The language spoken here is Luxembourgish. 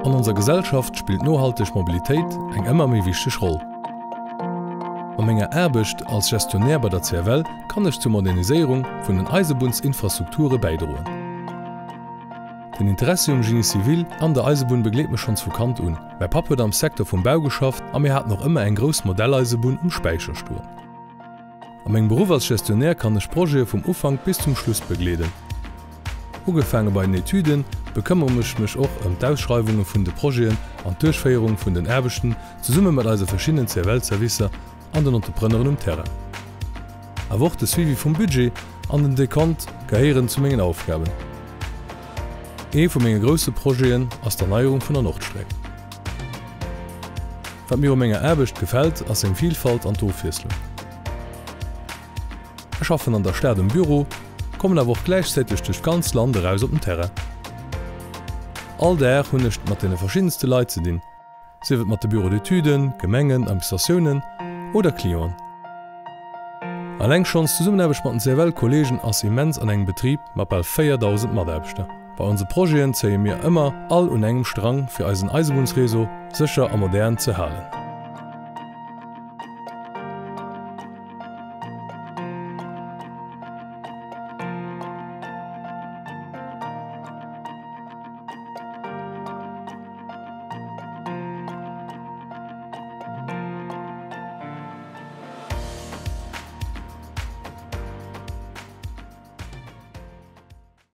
An onser Gesellschaft spillt nohalteg Mobilitéit eng ëmmer méi wichteg Roll. A menger Aarbecht als Gestionnaire bei der CFL kann ech zur Moderniséierung vun den Eisebunnsinfrastrukture bäidroen. Den Interessi um Génie civil an der Eisebunn begleet mech schonns vu Kand un. Mäi Papp huet am Secteur vum Bau geschafft a mir haten och ëmmer eng grouss Modelleisebunn um Späicher stoen. A mengem Beruff als Gestionnaire kann ech Projete vum Ufank bis zum Schluss begleeden. Ugefaange bei den Etüden, bekëmmere ech mech och ëm d'Ausschreiwunge vun de Projeten an d'Duerchféierung vun den Aarbechten zesumme mat eise verschiddenen CFL-Servicer an den Entrepreneuren um Terrain. Awer och de Suivi vum Budget an den Dekont gehéieren zu mengen Aufgaben. Ee vu menge grousse Projeten ass d'Erneierung vun der Nordstreck. Wat mir u menger Aarbecht gefält, ass seng Vilfalt an d'Ofwiesslung. Ech schaffen an der Stad um Büro, kommen awer och gläichzäiteg duerch d'ganz Land eraus op den Terrain. All Dag hunn ech mat deene verschiddenste Leit ze dinn. Sief et mat de Bureaux d'études, Gemengen, Administratiounen oder Clienten. Alleng schonns d'Zesummenaarbecht mat den CFL-Kolleegen ass immens an engem Betrib mat bal 4.000 Mataarbechter. Bei onse Projeten zéie mir ëmmer all un engem Strang fir eisen Eisebunnsreseau sécher a modern ze halen.